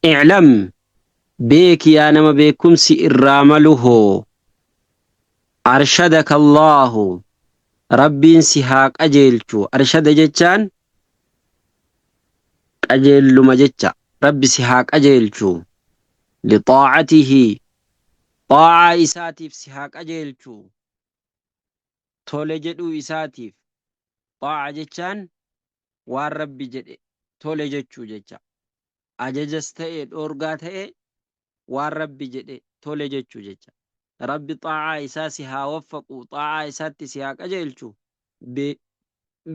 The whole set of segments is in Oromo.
I'lam, beeki yaa nama beekumsi irraa malu hoo, arshadaka Allaahu, Rabbiin si haa qajeelchu. Arshada jechaan qajeelluma jecha. Rabbi si haa qajeelchu. Lixaa'atihi, xaa'aa isaatiif si haa qajeelchu. Tole jedhuu isaatiif. Xaa'a jechaan waan Rabbi jedhe tole jechuu jecha. Ajajas ta'e dhoorgaa ta'e waan Rabbi jedhe tole jechuu jecha. Rabbi xaa'aa isaa si haa waffaqu, xaa'aa isaatti si haa qajeelchu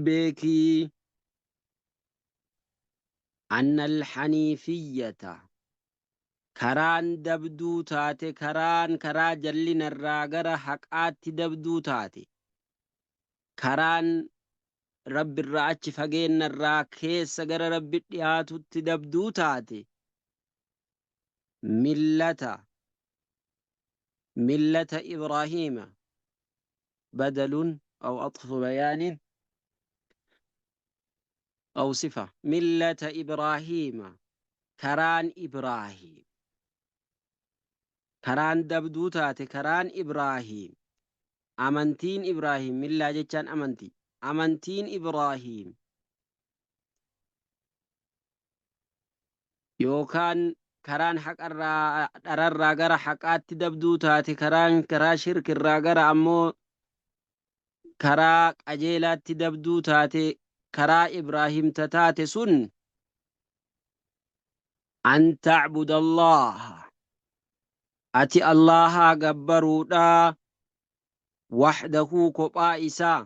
beekii. Anna alhaniifiyyata karaan dabduu taate karaan karaa jallinarraa gara haqaatti dabduu taate karaan Rabbirraa achi fageennarraa keessa gara Rabbi dhiyaatutti dabduu taate millata millata Ibraahiima badalun aw axfu bayaanin aw sifa millata Ibraahiima karaan Ibraahiim karaan dabduu taate karaan Ibraahiim Amantiin Ibraahiim, millaa jechaan amantii. Amantiin Ibraahiim yookaan karaan haqarraa dhararraa gara haqaatti dabduu taate karaan karaa shirkirraa gara ammoo karaa qajeelaatti dabduu taate karaa Ibraahiim ta taate sun an ta'budallaha Ati Allaahaa gabbaruudha, wahdahuu kophaa isaa,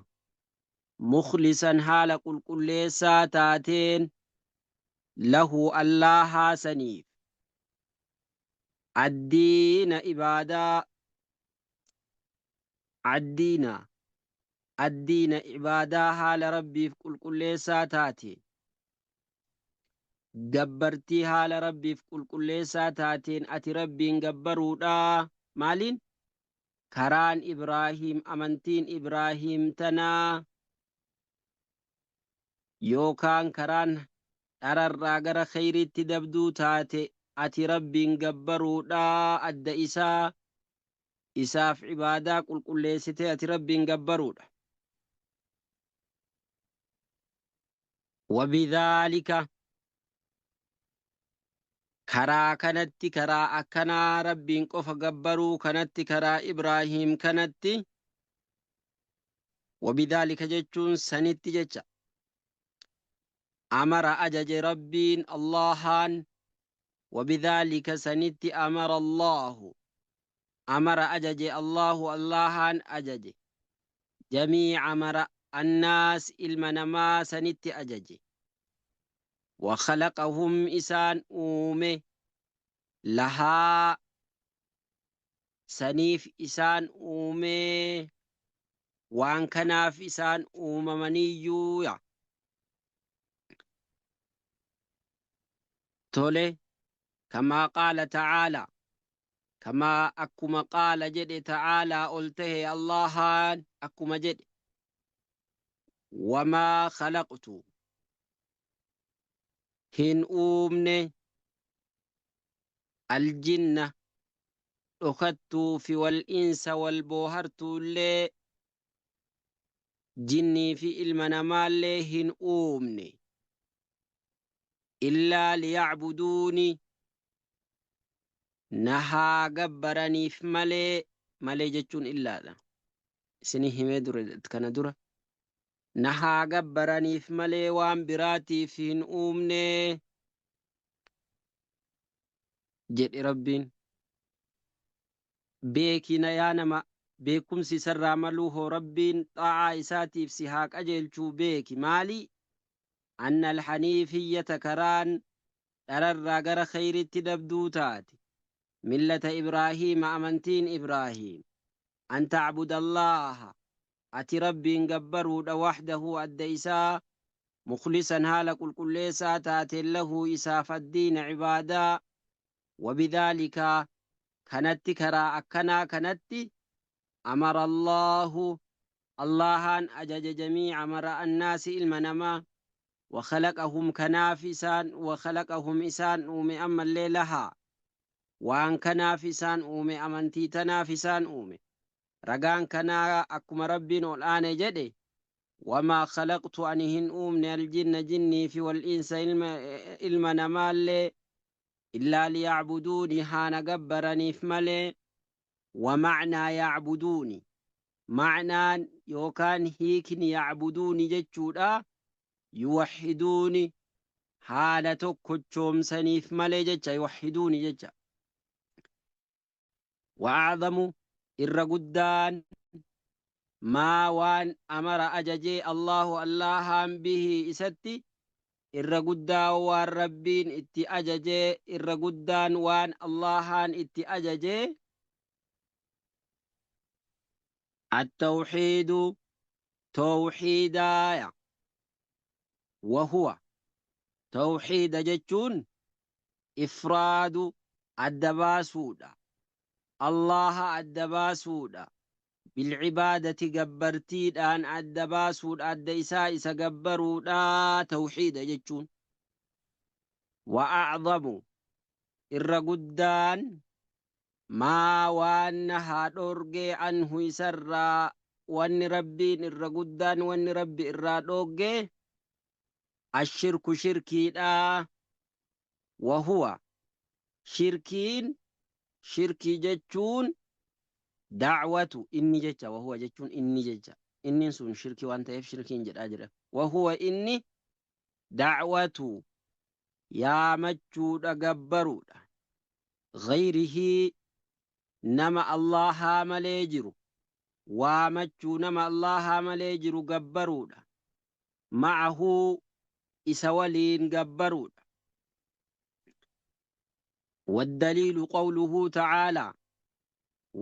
mukhlisan haala qulqulleessaa taateen, lahu Allaahaa saniif, addiina ibaadaa, addiina, addiina ibaadaa haala Rabbiif qulqulleessaa taateen. Gabbartii haala Rabbiif qulqulleessaa taateen ati Rabbiin gabbaruudha. Maaliin? Karaan Ibraahiim amantiin Ibraahiim tanaa yookaan karaan dhararraa gara kheyriitti dabduu taate ati Rabbiin gabbaruudha adda isaa isaaf ibaadaa qulqulleessitee ati Rabbiin gabbaruudha. Wabidhaalika karaa kanatti karaa akkanaa Rabbiin qofa gabbaruu kanatti karaa Ibraahiim kanatti wabidhaalika jechuun sanitti jecha amara ajaje Rabbiin Allahaan wabidhaalika sanitti amara Allaahu amara ajaje Allaahu Allahaan ajaje jamiica mara annaas ilma namaa sanitti ajaje. Wa khalaqahum isaan uume lahaa saniif isaan uumee waan kanaaf isaan uumamaniiyyuu ya. Tole kamaa qaala ta'aalaa Kamaa akkuma qaala jedhe ta'aalaa ol tahe Allaahaan akkuma jedhe wamaa khalaqtu hin uumne aljinna dhokattuu fi wal insa wal boohartuullee jinnii fi ilma namaallee hin uumne illaa liyacbuduuni na haa gabbaraniif malee malee jechuun illaadha. Isinii himee dure kana dura. Na haa gabbaraniif malee waan biraatiif hin uumne jedhe Rabbiin. Beeki na yaa nama beekumsi isarraa maluu hoo Rabbiin xaa'aa isaatiif si haa qajeelchuu beeki maali? Anna alhaniifiyyata karaan dhararraa gara kheyritti dabduu taate. Millata Ibraahiima amantiin Ibraahiim. An ta'budallaaha ati Rabbiin gabbaruudha wahdahu adda isaa mukhlisan haala qulqulleessaa taateen lahu isaaf addiina ibaadaa wabidhaalika kanatti karaa akkanaa kanatti amara Allaahu Allaahaan ajaje jamiica mara annaasi ilma namaa. Wakhalaqahum kanaaf isaan wakhalaqahum isaan uume ammallee lahaa waan kanaaf isaan uume amantii tanaaf isaan uume. Ragaan kanaa akkuma Rabbiin ol aane jedhe wamaa khalaqtu ani hin uumne aljinna jinnii fi wal insa ilma, ilma namaallee illaa liyacbuduuni haa na gabbaraniif malee. Wamacnaa yacbuduuni macnaan yookaan hiikni yacbuduuni jechuudha yuwahhiduuni haala tokkochoomsaniif malee jecha yuwahhiduuni jecha. Wa'acdamu irra guddaan maa waan amara ajajee Allahu Allahaan bihi isatti irra guddaa waan Rabbiin itti ajajee irra guddaan waan Allahaan itti ajajee attawxiidu tawxiidaaya wahuwa tawxiida jechuun ifraadu adda baasuudha Allaha adda baasuudha bilcibaadati gabbartiidhaan adda baasuudha adda isaa isa gabbaruudha tawxiida jechuun. Wa acdamu irra guddaan maa waan nahaa dhoorgee anhu isarraa wanni Rabbiin irra guddaan wanni Rabbi irraa dhooggee ashirku shirkiidha. Wahuwa shirkiin shirkii jechuun da'watu inni jecha wahuwa jechuun inni jecha innin sun shirkii waan ta'eef shirkiin jedhaa jira. Wahuwa inni da'watu yaamachuudha gabbaruudha ghayrihii nama Allahaa malee jiru waamachuu nama Allahaa malee jiru gabbaruudha ma'ahuu isa waliin gabbaruudha. Waddaliilu qawluhu ta'aalaa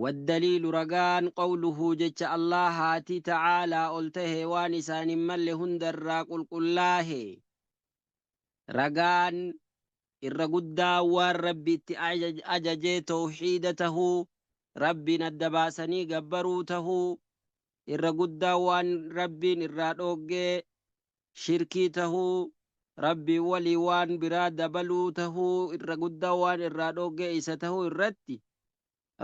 waddaliilu ragaan qawluhu jecha Allahaati ta'aalaa ol tahee waan isaan hin malle hundarraa qulqullaahe ragaan irra guddaa waan Rabbi itti ajajee tawxiida tahuu Rabbiin adda baasanii gabbaruu tahuu irra guddaa waan Rabbiin irraa dhooggee shirkii tahuu Rabbiin walii waan biraa dabaluu tahuu irra guddaa waan irraa dhooggee isa tahuu irratti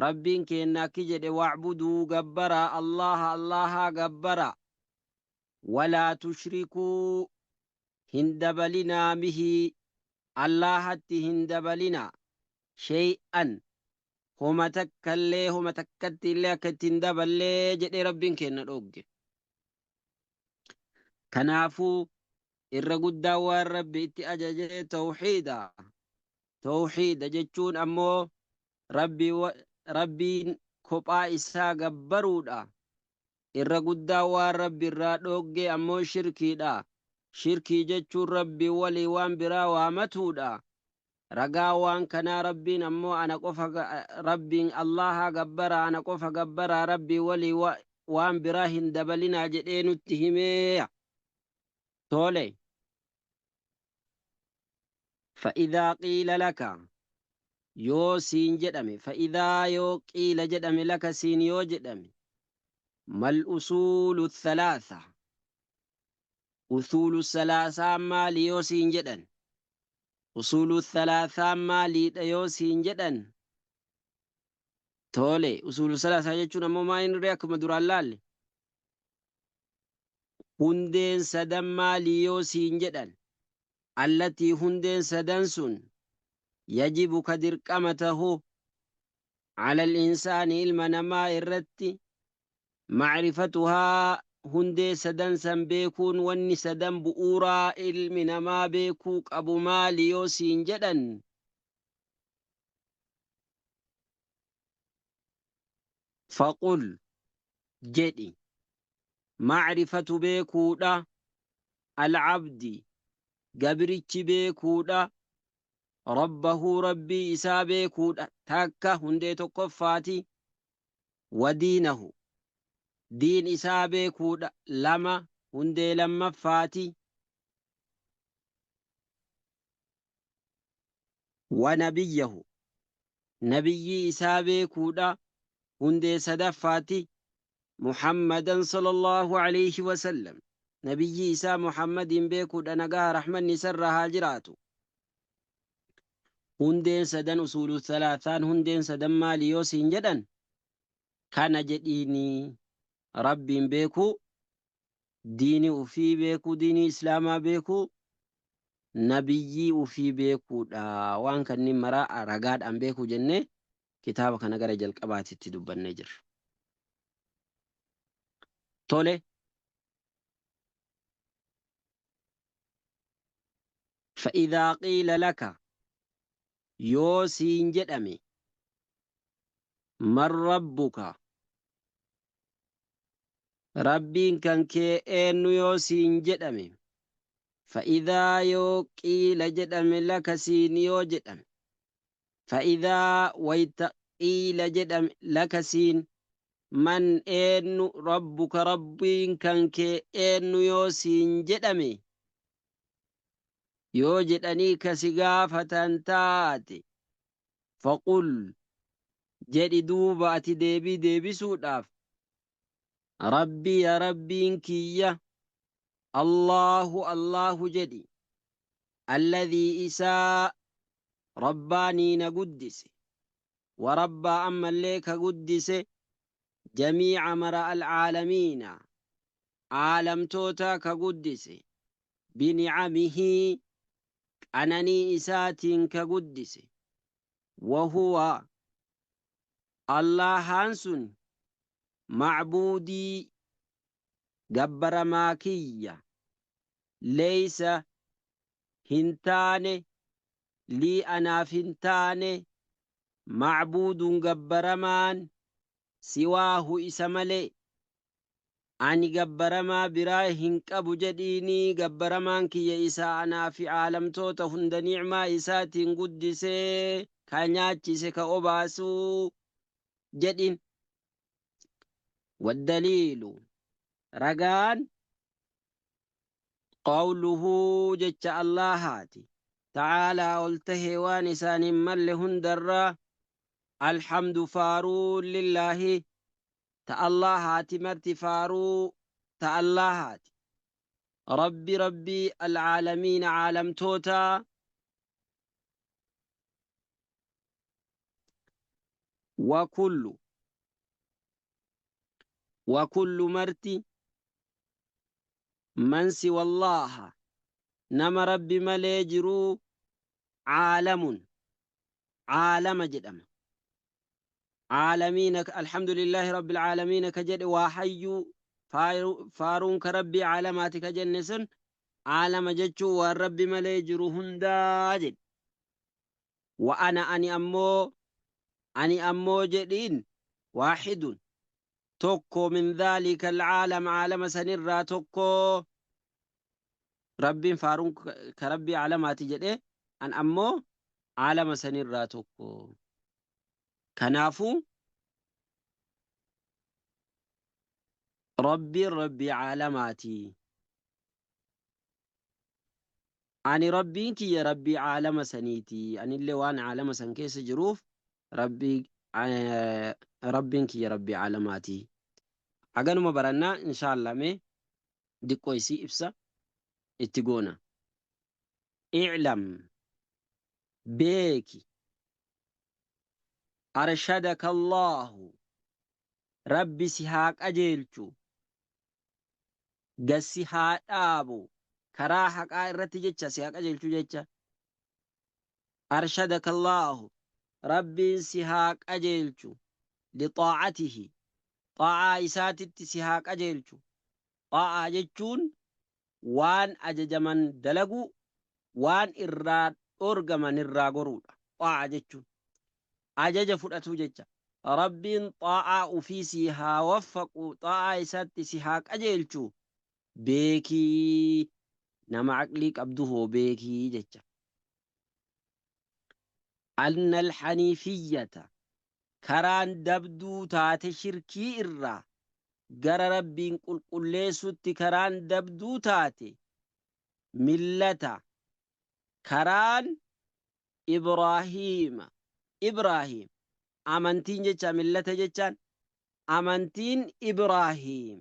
Rabbiin keenna akki jedhe wa'buduu gabbaraa Allaha Allahaa gabbara walaa tushrikuu hin dabalinaa bihi Allahatti hin dabalinaa shay'an homa takkallee homa takkatti illee akka itti hin daballee jedhee Rabbiin keenna dhoogge. Kanaafuu irra guddaa waan Rabbi itti ajajee tawxiida. Tawxiida jechuun ammoo Rabbiin kophaa isaa gabbaruudha. Irra guddaa waan Rabbi irraa dhooggee ammoo shirkiidha. Shirkii jechuun Rabbi walii waan biraa waamatuudha. Ragaa waan kanaa Rabbiin ammoo ana qofa Rabbiin Allahaa gabbaraa ana qofa gabbaraa Rabbii walii waan biraa hin dabalinaa jedhee nutti himeeya. Tole. Fa'idaa qiila laka yoo siin jedhame fa'idaa yoo qiila jedhame laka siin yoo jedhame mal usuulu thalaatha usuulu salaasaa maali yoo siin jedhan usuulu thalaasaa maaliidha yoo siin jedhan tole usuulu salaasaa jechuun ammoo maal inni akkuma duraan laalle hundeen sadan maali yoo siin jedhan allatii hundeen sadan sun yajibu ka dirqama tahu ala al-insaani ilma namaa irratti macrifatuhaa hundee sadan san beekuun wanni sadan bu'uuraa ilmi namaa beekuu qabu maali yoo siin jedhan faqul jedhi macrifatu beekuudha alcabdi gabrichi beekuudha rabbahuu rabbii isaa beekuudha takka hundee tokkoffaati wadiinahu diin isaa beekuudha lama hundee lammaffaati wanabiyyahu nabiyyii isaa beekuudha hundee sadaffaati Muhammadan sallallahu alayhi wasallam. Nabiyyii isaa Muhammadiin beekuudha, nagaha rahmanni isarra haa jiraatu. Hundeen sadan, usuulu thalaataan, hundeen sadan maali yoo siin jedhan, kana jedhiini: Rabbiin beekuu, diini ufii beekuu, diinii Islaamaa beekuu, nabiyyii ufii beekuudha. Waan kanniin maraa ragaadhaan beekuu jennee kitaaba kana gara jalqabaatitti dubbannee jirra. Tole. Fa'idhaa qiila laka, yoo siin jedhame, man rabbuka, Rabbiin kan kee eennu yoo siin jedhame, fa'idhaa yoo qiila jedhame, laka siin yoo jedhame, fa'idhaa wayta qiila jedhame, laka siin, man eennu, rabbuka Rabbiin kan kee eennu yoo siin jedhame, yoo jedhanii ka si gaafatan taate, faqul jedhi duuba ati deebii deebisuudhaaf, Rabbiya Rabbiin kiyya Allaahu Allaahu jedhi, alladhii isaa rabbaanii na guddise, wa rabbaa ammallee ka guddise, jamiica mara, alcaalamiina aalamtootaa ka guddise, binicamihii qananii isaatiin ka guddise, wahuwa Allaahaan sun macbuudii gabbaramaa kiyya, leeysa hin taane, lii anaaf hin taane, macbuudun gabbaramaan, siwaahu isa malee. Ani gabbaramaa biraa hin qabu jedhiinii, gabbaramaan kiyya isa anaa fi aalamtoota hunda ni'maa isaatiin guddisee, ka nyaachise, ka obaasuu jedhin. Waddaliilu ragaan, qawluhu jecha Allaahaati, ta'aalaa ol tahee waan isaan hin malle hundarraa, alhamdu faaruun, lillaahi ta Allaahaati, marti faaruu ta Allaahaati, rabbi rabbii, alcaalamiina caalamtootaa. Wa kullu wa kullu marti, man siwa Allaaha nama Rabbi malee jiruu, caalamun caalama jedhama. Caalamiina, alhamdulillaahi rabbil caalamiina ka jedhe waa hayyuu, faaruun ka Rabbii caalamaati ka jenne sun, caalama jechuun waan Rabbi malee jiru hundaa jedhe. Wa ana ani ammoo jedhiin, waaxidun tokko, min dhaalika alcaalam caalama sanirraa tokko. Rabbiin faaruun ka Rabbii caalamaati jedhe, an ammoo caalama sanirraa tokko. Kanaafuu Rabbiin Rabbii caalamaati. Ani Rabbiin kiyya Rabbii caalama saniiti. Anillee waan caalama san keessa jiruuf Rabbiin kiyya Rabbii caalamaati. Haganuma barannaa inshaallah, mee diqqoo isii ibsa itti goona. I'lam beeki, arshadaka Allaahu Rabbi si haa qajeelchu, gad si haa dhaabu karaa haqaa irratti jecha, si haa qajeelchu jecha, arshadaka Allaahu Rabbiin si haa qajeelchu, lixaa'atihi xaa'aa isaatitti si haa qajeelchu. Xaa'aa jechuun waan ajajaman dalaguu, waan irraa dhoorgaman irraa goruudha. Xaa'aa jechuun ajaja fudhatuu jecha. Rabbiin xaa'aa ufii sii haa waffaqu, xaa'aa isaatti si haa qajeelchu beekii, nama aqlii qabdu hoo beekii jecha. Anna alhaniifiyyata karaan dabduu taate shirkii irraa gara Rabbiin qulqulleessutti karaan dabduu taate, millata karaan, Ibraahiima Ibraahiim amantiin jecha, millata jechaan amantiin Ibraahiim.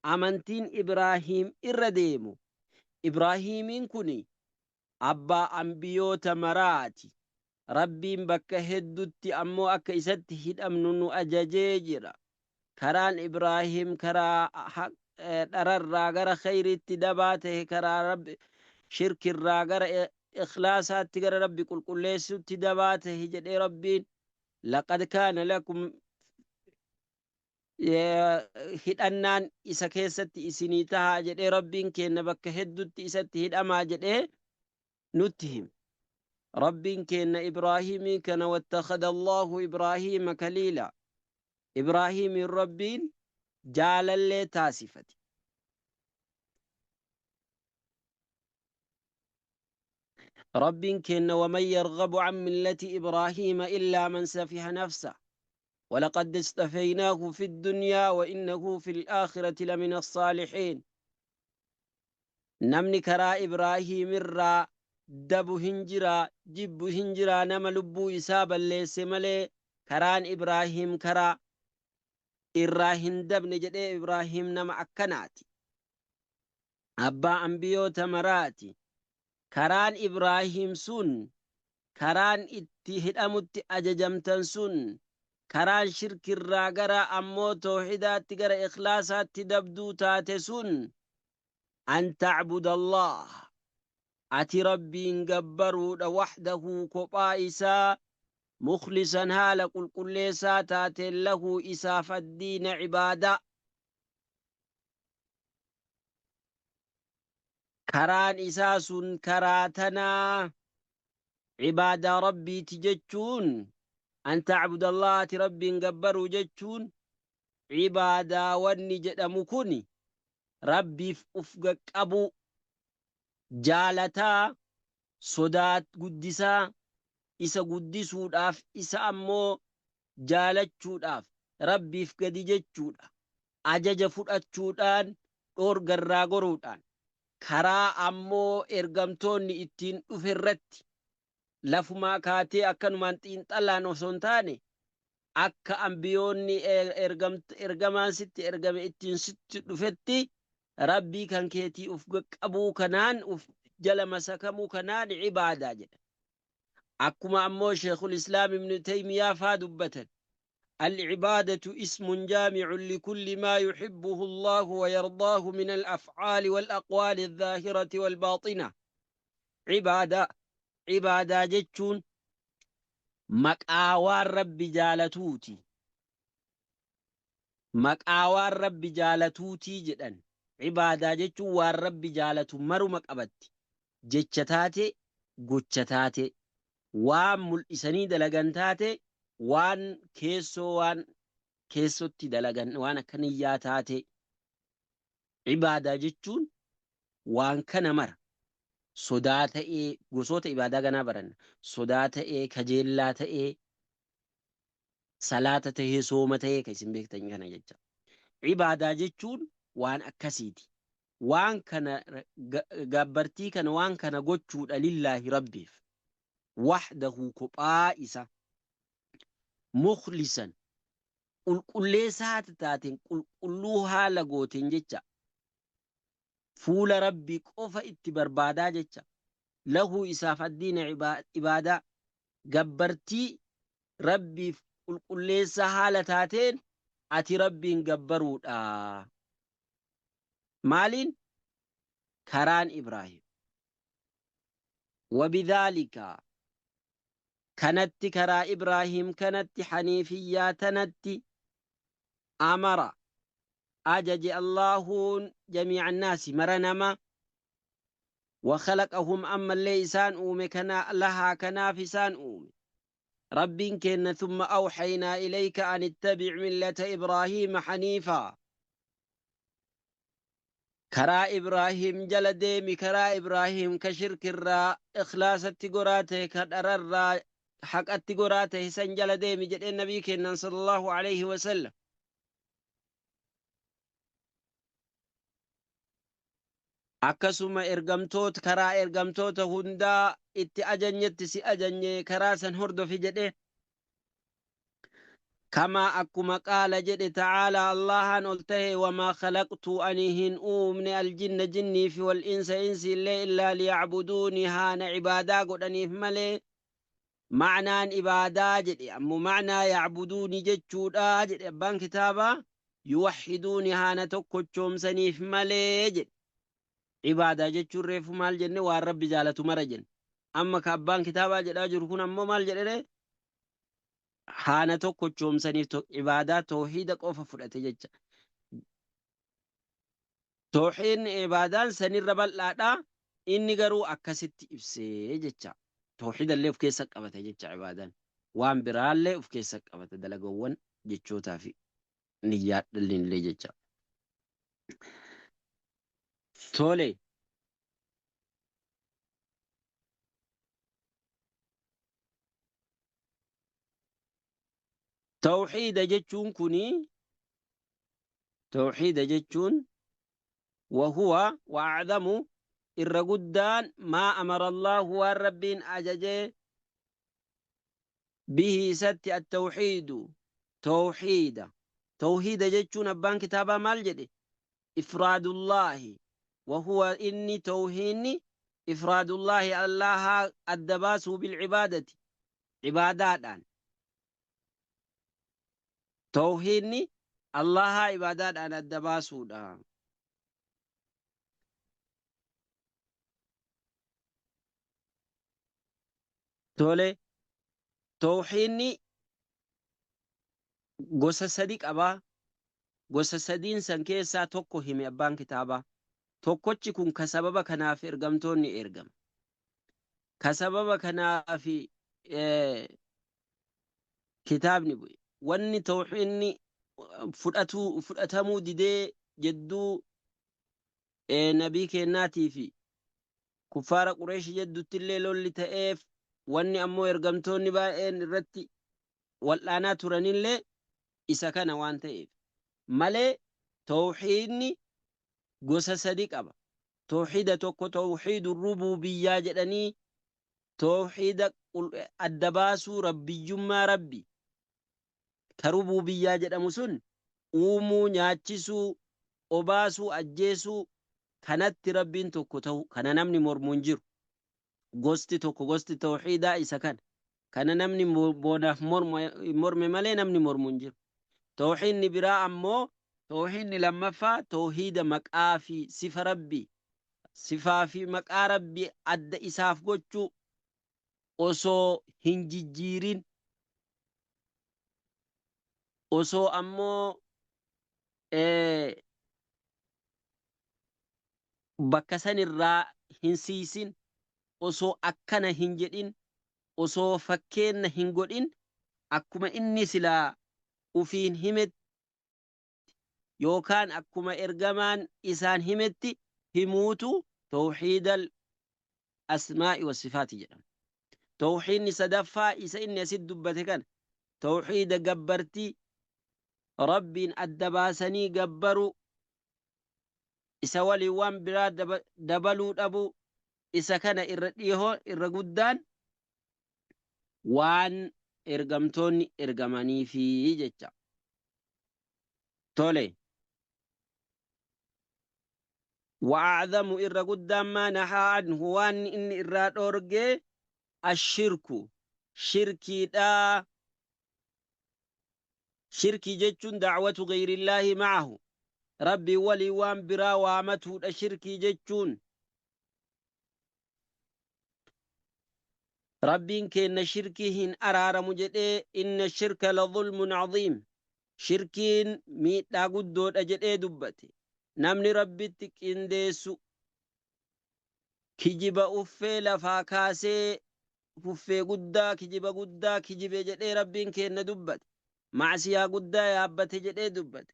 Amantiin Ibraahiim irra deemu. Ibraahiimiin kuni abbaa anbiyoota maraati. Rabbiin bakka heddutti ammoo akka isatti hidhamnu nu ajajee jira. Karaan Ibraahiim karaa dhararraa gara kheyriitti dabaa tahe, karaa Rabbi shirkirraa gara ikhlaasaatti, gara Rabbi qulqulleessutti dabaa tahe jedhee Rabbiin laqad kaana lakum hidhannaan isa keessatti isinii tahaa jedhee Rabbiin keenna bakka heddutti isatti hidhamaa jedhee nutti hime. Rabbiin keenna Ibraahiimii kana wattakhada Allaahu Ibraahiima kaliila. Ibraahiimiin Rabbiin jaalallee taasifate. Rabbiin keenna waman yarghabu an millati Ibraahiima illaa man safiha nafsa. ولقد اصطفيناه في الدنيا وإنه في الآخرة لمن الصالحين. Namni karaa Ibraahiim irraa dabu hin jira, jibbu hin jira, nama lubbuu isaa balleesse malee karaan Ibraahiim karaa irraa hin dabne jedhee. Ibraahiim nama akkanaati. Abbaa anbiyoota maraati. Karaan Ibraahiim sun, karaan itti hidhamutti ajajamtan sun, karaan shirkirraa gara ammoo toohidaatti, gara ikhlaasaatti dabduu taate sun, an tacbudallaah, ati Rabbiin gabbaruudha, waxdahu, kophaa isaa, mukhlisan, haala qulqulleessaa taateen, lahu, isaaf, addiina, cibaadaa. Karaan isaa sun karaa tanaa cibaadaa Rabbiiti jechuun, an tacbudallaah, ati Rabbiin gabbaruu jechuun, cibaadaa wanni jedhamu kun Rabbiif uf gaqqabuu, jaalataa, sodaat guddisaa, isa guddisuudhaaf, isa ammoo jaalachuudhaaf Rabbiif gadi jechuudha. Ajaja fudhachuudhaan, dhoorgarraa goruudhaan, karaa ammoo ergamtoonni ittiin dhufe irratti lafumaa kaatee akkanumaan xiinxalaan osoo hin taane, akka anbiyoonni ergamaan sitti ergame ittiin sitti dhufetti Rabbii kan keetii uf qaqqabuu kanaan, uf jala masakamuu kanaan cibaadaa jedha. Akkuma ammoo Sheekhul Islaam Ibn Taymiyaa faa dubbatan, Al-cibaadatu ismun jaamicun likulli maa yuhibbuhu Allaahu wa yardaahu min al-afcaali wal-aqwaali al-zaahirati wal-baaxina. Cibaadaa Cibaadaa jechuun maqaa waan Rabbi jaalatuuti. Maqaa waan Rabbi jaalatuuti jedhan. Cibaadaa jechuun waan Rabbi jaalatu maruma qabatti. Jecha taate, gocha taate, waan mul'isanii dalagan taate, waan keessoo, waan keessotti dalagan, waan akka niyyaa taate. Ibaadaa jechuun waan kana mara, sodaa ta'ee, gosoota ibaadaa ganaa baranna, sodaa ta'ee, kajeellaa ta'ee, salaata ta'ee, sooma ta'ee, kan isin beektan kana jecha. Ibaadaa jechuun waan akkasiiti. Waan kana gabbartii kana, waan kana gochuudha, lillaahi, Rabbiif, wahdahu, kophaa isa, mukhlisan, qulqulleessaa taateen, qulqulluu haala gooteen jecha, fuula Rabbii qofa itti barbaadaa jecha, lahu, isaaf, addiina, ibaadaa, gabbartii Rabbiif qulqulleessaa haala taateen ati Rabbiin gabbaruudha. Maaliin? Karaan Ibraahim. Wabidhaalika, kanatti, karaa Ibraahim kanatti, haniifiyyaa tanatti, amara, ajaje, Allaahuun jamii'a annaasi, mara nama, wa khalaqahum, ammallee isaan uume, kana lahaa, kanaaf isaan uume. Rabbiin keenna thumma awhaynaa ilayka an ittabi' millata Ibraahiima haniifaa. Karaa Ibraahim jala deemi, karaa Ibraahim ka shirkirraa ikhlaasatti goraa ta'e, ka dhararraa haqatti goraa ta'e san jala deemi jedheen nabii keennan sallallahu alaihi wasallam. Akkasuma ergamtoota, karaa ergamtoota hundaa itti ajanyetti si ajanye, karaa san hordofi jedhee. Kamaa akkuma qaala jedhe ta'aalaa Allahaan ol tahe wamaa khalaqtu ani hin uumne aljinna jinnii fi wal insa insiillee illaa liyacbuduuni haana ibaadaa godhaniif malee. Ma'naan ibaadaa jedhe ammoo ma'naa yacbuduuni jechuudha jedhe abbaan kitaabaa, yuwahhiduuni haana tokkochoomsaniif malee jedhe. Ibaadaa jechuun reefu maal jenne? Waan Rabbi jaalatu mara jenne. Amma ka abbaan kitaabaa jedhaa jiru kun ammoo maal jedhere? Haana tokkochoomsaniif ibaadaa toohiida qofa fudhate jecha. Toohiidni ibaadaan sanirra bal'aadha. Inni garuu akkasitti ibsee jecha. Toohiida illee of keessa qabata jecha ibaadaan. Waan biraallee of keessa qabata, dalagawwan jechootaa fi niyyaadhaan illee jecha. Tole. Tawhiida jechuun kuni, tawhiida jechuun, wahuwa wa a'zamu irra guddaan maa amara Allaahu waan Rabbiin ajaje bihi isatti at-tawhiidu tawhiida. Tawhiida jechuun abbaan kitaabaa maal jedhe? Ifraadullaahi wahuwa inni tawhiinni ifraadullaahi Allaahaa adda baasuu bilcibaadati cibaadaadhaan. Tawhiinni Allaahaa ibaadaadhaan adda baasuudha. Tole, tawhiinni gosa sadi qaba. Gosa sadiin san keessaa tokko hime abbaan kitaabaa. Tokkochi kun ka sababa kanaaf ergamtoonni ergama. Ka sababa kanaaf kitaabni bu'e. Wanni tawhiinni fudhatuu fudhatamuu didee jedduu nabii keennaatii fi kuffaara Qureeshi jeddutti illee lolli ta'eef, wanni ammoo ergamtoonni baay'een irratti wal'aanaa turanillee isa kana waan ta'eef malee tawhiidni gosa sadi qaba. Tawhiida tokko tawhiidu rubuubiyyaa jedhanii, tawhiida adda baasuu rabbiyyummaa Rabbi ka rubuubiyyaa jedhamu sun uumuu, nyaachisuu, obaasuu, ajjeesuu kanatti Rabbiin tokko ta'uu kana namni mormu hin jiru. Gosti tokko gosti tawhiidaa isa kana. Kana namni boodaaf morme malee namni mormu hin jiru. Tawhiidni biraa ammoo, tawhiidni lammaffaa, tawhiida maqaa fi sifa Rabbii, sifaa fi maqaa Rabbii adda isaaf gochuu osoo hin jijjiirin, osoo ammoo bakka sanirraa hin siiysin, osoo akkana hin jedhin, osoo fakkeenna hin godhin, akkuma inni silaa ufiin himetti yookaan akkuma ergamaan isaan himetti himuutu tawhiidal asmaa'i wassifaati jedhama. Tawhiidni sadaffaa isa inni asitti dubbate kana, tawhiida gabbartii, Rabbiin adda baasanii gabbaruu, isa waliin waan biraa dabaluu dhabuu, isa kana irra dhihoo irra guddaan waan ergamtoonni ergamaniifi jecha. Tole. Wa'acdamu irra guddaan maa nahaa anhu waan inni irraa dhoorge ashirku shirkiidha. Shirkii jechuun da'watu gayrillaahi ma'ahu Rabbii waliin waan biraa waamatuudha shirkii jechuun. Rabbiin keenna shirkii hin araaramu jedhee, inna shirka la zulmun aziim, shirkiin miidhaa guddoodha jedhee dubbate. Namni Rabbitti qindeessu kijiba uffee lafaa kaasee uffee guddaa kijiba guddaa kijibe jedhee Rabbiin keenna dubbate. Ma'siyaa guddaa yaabbate jedhee dubbate.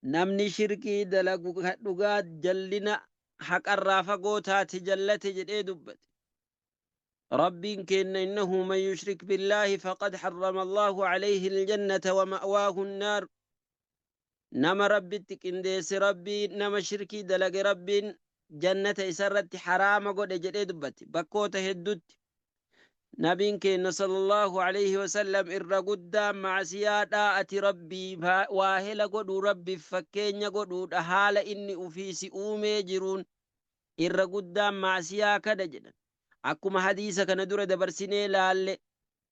Namni shirkii dalagu dhugaa jallina haqarraa fagoo taate jallate jedhee dubbate. Rabbiin keenna innahu man yushrik billaahi faqad harrama Allaahu alayhi aljannata wa ma'waahu annaar. Nama Rabbitti qindeesse Rabbiin, nama shirkii dalage Rabbiin jannata isarratti haraama godhe jedhee dubbate bakkoota heddutti. Nabiin keenna sallallahu alayhi wasallam irra guddaan ma'asiyaadhaa ati Rabbii waahela godhuu, Rabbiif fakkeenya godhuudha, haala inni ufii si uumee jiruun irra guddaan ma'asiyaa kana jedhan. Akkuma hadiisa kana dura dabarsinee laalle,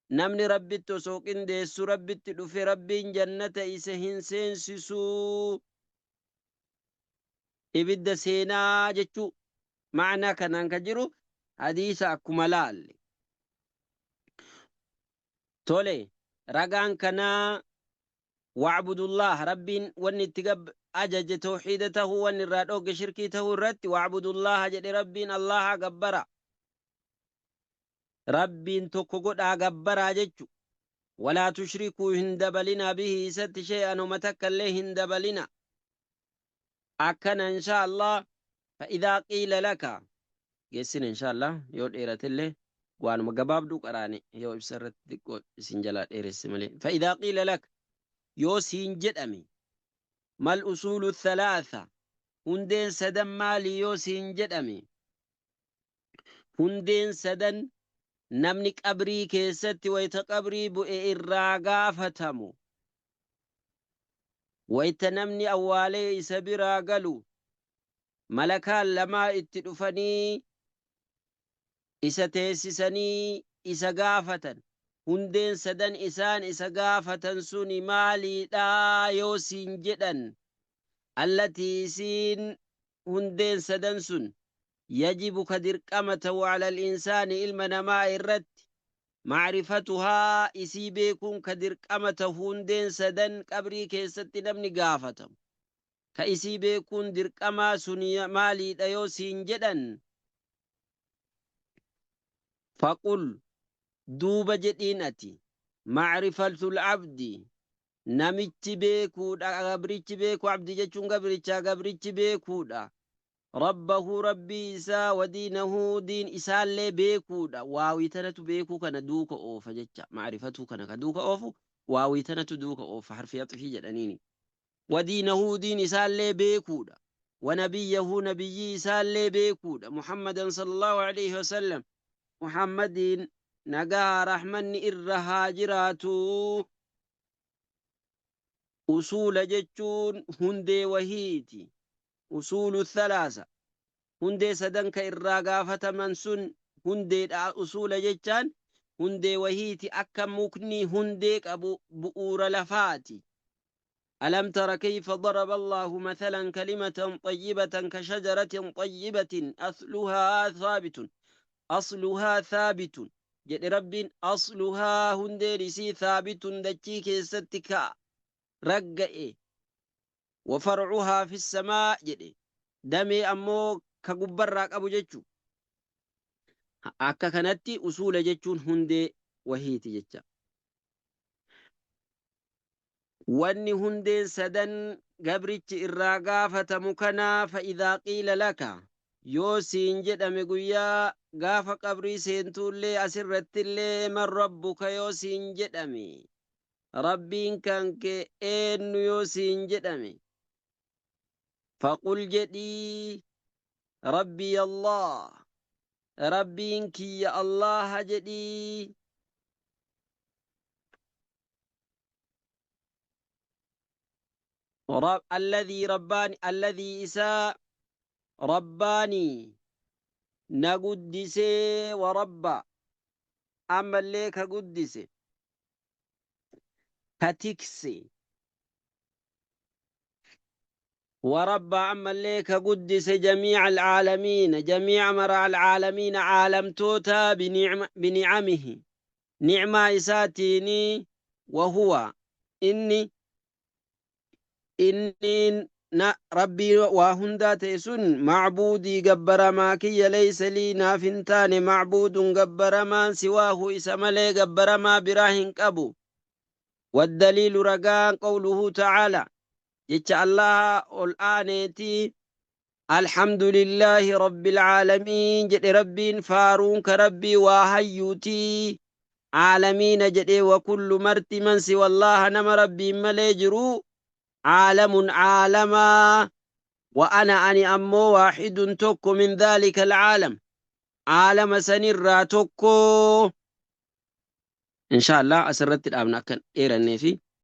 namni Rabbitti osoo qindeessu Rabbitti dhufe, Rabbiin jannata isa hin seensisuu, ibidda seenaa jechuu. Ma'naa kanaan ka jiru hadiisa akkuma laalle. Tole, ragaan kanaa wa'budullaah, Rabbiin wanni itti gab ajaje tawhiida tahuu, wanni irraa dhoogge shirkii tahuu irratti wa'budullaaha jedhe. Rabbiin Allaaha gabbara, Rabbiin tokko godhaa gabbaraa jechu. Walaa tushrikuu, hin dabalinaa, bihi isatti, shay'an homa takka illee hin dabalina. Akkana insha Allah. Fa idhaa qiila laka, geessina insha Allah. Yoo dheeratellee waanuma gabaabduu qaraane, yoo ibsa irratti xiqqoo isin jalaa dheeresse malee. Fa idhaa qiila laka, yoo siin jedhame, mal usuulu thalaatha, hundeen sadan maali yoo siin jedhame, hundeen sadan namni qabrii keessatti wayta qabrii bu'e irraa gaafatamu, wayta namni awwaalee isa biraa galu malakaan lamaa itti dhufanii isa teessisanii isa gaafatan, hundeen sadan isaan isa gaafatan suni maaliidha yoo siin jedhan, allatii isiin hundeen sadan sun, yajibu ka dirqama ta'u, alal insaani ilma namaa irratti, macrifatuhaa isii beekuun ka dirqama ta'u, hundeen sadan qabrii keessatti namni gaafatamu ka isii beekuun dirqamaa suni maaliidha yoo siin jedhan, faqul duuba jedhiin ati, macrifatul abdi namichi beekuudha, gabrichi beeku, abdi jechuun gabricha, gabrichi beekuudha, rabbahu Rabbii isaa, wadiinahu diin isaallee beekuudha. Waawii tanatu beekuu kana duuka oofa jecha. Macrifatuu kana ka duuka oofu waawii tanatu duuka oofa, harfi axfii jedhaniini. Wadiinahu diin isaallee beekuudha, wanabiyyahu nabiyyii isaallee beekuudha, Muhammadan sallallahu alaihi wasallam, Muhammadiin nagaa rahmanni irra haa jiraatu. Usuula jechuun hundee wahiiti. Usuulu thalaasa, hundee sadan ka irraa gaafataman sun hundeedha. Usuula jechaan hundee wahiiti, akka mukni hundee qabu bu'uura lafaati. Alam tara kayfa daraba Allahu mathalan kalimatan xayyibatan ka shajaratin xayyibatin asluhaa thaabitun, asluhaa thaabitun jedhe Rabbiin. Asluhaa hundeen isii, thaabitun dachii keessatti ka ragga'e, wa far'uhaa fi samaa jedhe, damee ammoo ka gubbarraa qabu jechu. Akka kanatti usuula jechuun hundee wahiiti jecha. Wanni hundeen sadan gabrichi irraa gaafatamu kana, fa idhaa qiila laka yoo siin jedhame guyyaa gaafa qabrii seentuullee asirrattillee, man rabbuka yoo siin jedhame, Rabbiin kan kee eennu yoo siin jedhame, faqul jedhii, rabbii Allah, Rabbiin kiyya Allaha jedhii. Alladhii rabbaani, alladhii isaa rabbaanii na guddisee, wa rabba ammallee ka guddise, ka tikse, wa rabba ammallee ka guddise, jamiica alcaalamiina, jamiica mara, alcaalamiina caalamtoota, binicamihi nicmaa isaatiini, wahuwa inni, inniin na Rabbii waa hundaa ta'e sun, macbuudii gabbaramaa kiyya, laysa lii naaf hin taane, macbuudun gabbaramaan, siwaahu isa malee gabbaramaa biraa hin qabu. Waddaliilu ragaan, qawluhu ta'aala jecha Allaha ol aaneeti, alhamdulillaahi rabbil caalamiin jedhe Rabbiin, faaruun ka Rabbii waa hayyuutii, caalamiina jedhe, wa kullu marti, man siwallaaha nama Rabbiin malee jiru, caalamun caalamaa, wa ana ani ammoo, waaxidun tokko, min dhaalika alcaalam caalama sanirraa tokko. Insha Allah asirratti dhaabna akka hin dheerannee fi.